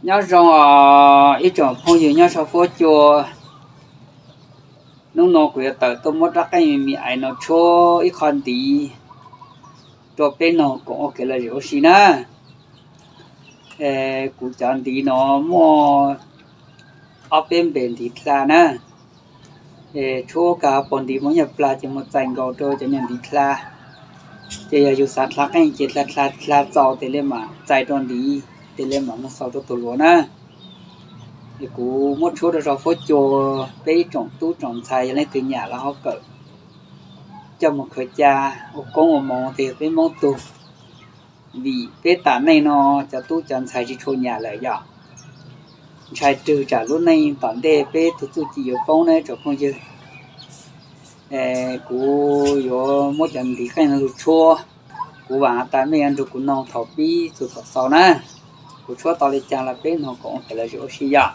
Nyob zoo os ib tsoom phooj ywg nyob saum fuab cua. Hnub no kuv yuav tawm tuaj muab rab qeej me me ais no tshuab ib qho ntiv rau peb noog koom ua kev lom zem ua si na. Kuv cov ntiv no muaj ob peb npe ntiv dlha na. Tshuab kag pog ntiv muaj nyuag plag ces mus txais nkaus rau cov nyuag ntiv dlha. Ces yog yus xav dlha qeej ces dlha dlha dlha txaus tes li mam txais rau ntiv, tes li mam mus xaus rau tus hluas na. Es kuv muab tshuab rau saum fuab cua, peb ib tsoom tub tsoom ntxhais yog leej twg nyam los ho kawm coj mus khaws ca ua koob ua moov tes peb Hmoob tug. Vim peb tam neej no cov tub cov ntxhais tsis tshua nyam lawm yom. Ntshai rwg tsam lub neej tom ntej peb tug txuj ci yuav poob na tsoom phooj ywg. Kuv yuav muab cov ntiv qeej no lug tshuab, kuv vaam has tas mej yuav nrug kuv noog thaum pib txug thaum xaus na. Kuv tshuab tau li caag los peb noog koom ua kev lom zem ua si yom.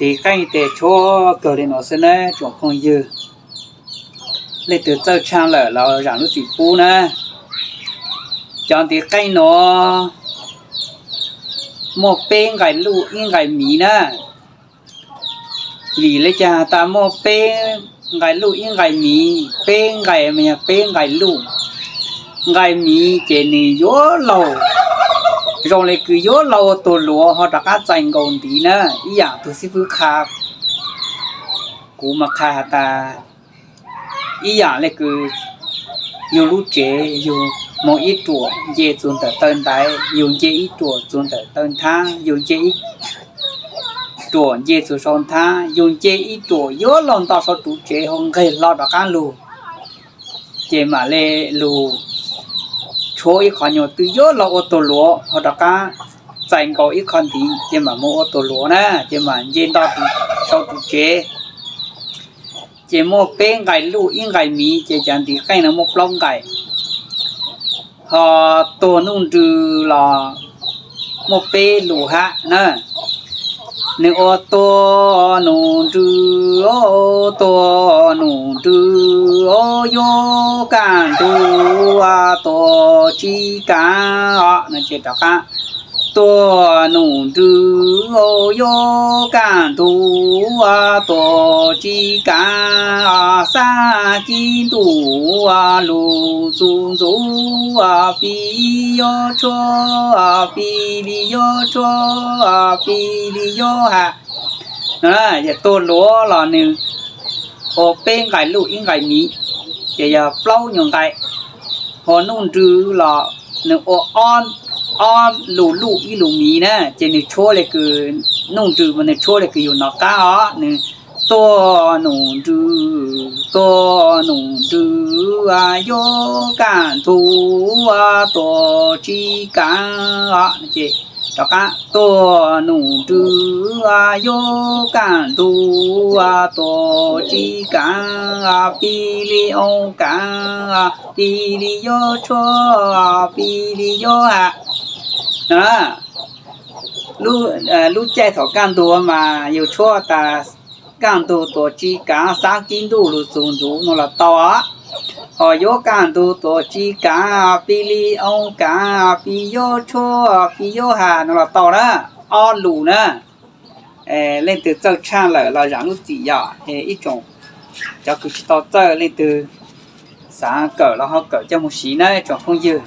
Ntiv qeej tes tshuab kawg li no xwb na tsoom phooj ywg. Leej twg txawj tshaj lawm los zam lub txim pub na. Cov ntiv qeej nuav muaj peb nqai luj ib nqai miv na. Vim le caag has tas muaj peb nqai luj ib nqai miv, peb nqai mas yog peb nqai luj. Nqai miv ces nws yuav laug, zoo le kws yuav laug ua tuag luav ho rov qab txais nkaus ntiv na. Ib yaam tug xib fwb qha, kuv mas qha has tas ib yaam le kws yug lub tsev, yug moog ib ruam nce txug ntawm taw ntaiv, yug nce ib ruam txug ntawm taw nthaab, yug nce ib ruam nce txug sau nthaab, yug nce ib ruam yuav laug nto sau ruv tsev ho nqeg hlo rov qab lug. Ces mam le lug tshuab ib qho nyuag twb yuav laug ua tuag luav ho rov qab txais nkaus ib qho ntiv ces mam moog ua tuag luav na, ces mam nce nto sau ruv tsev. Ces muaj peb nqai luj ib nqai miv, ces cov ntiv qeej no muaj plaub nqai. Ho tuag nuj nrws los muaj peb lus hab na. Nws ua tuag nuj nrws, tuag nuj nrws, yuav kaj ntug, tuag tsis kaav os. Ces rov qab, tuag nuj nrws, yuav kaj ntug, tuag tsis kaav, xab kib ntuj, lug txug ntxuv, pib li yuav tshuab, pib li yuav tshuab, pib li yuav has. Tuag luav los nws ua peb nqai luj ib nqai miv, ces yog plaub nyuag nqai. Ho nuj nrws los nws ua ob lus luj ib lus miv na, ces nws tshuab le kws, nuj nrws mas nws tshuab le kws yug nov qab os. Nws tuag nuj nrws, tuag nuj nrws, yuav kaj ntug, tuag tsis kaav os. Ces rov qab, tuag nuj nrws, yuav kaj ntug, tuag tsis kaav, pib li ua kaav, pib li yuav tshuab, pib li yuav has. Lub caij thaum kaj ntug mas yug tshuab tas kaj ntug tuag tsis kaav, xab kib ntuj lug txug ntxuv no los tau os. Ho yuav kaj ntug tuag tsis kaav, pib li ua kaav, pib yuav tshuab, pib yuav has no los tau na. Ob lus na. Leej twg txawj tshaj lawm los zam lub txim yom. Ib tsoom cov kws tsis tau txawj, leej twg xav kawm los ho kawm coj moog siv na tsoom phooj ywg.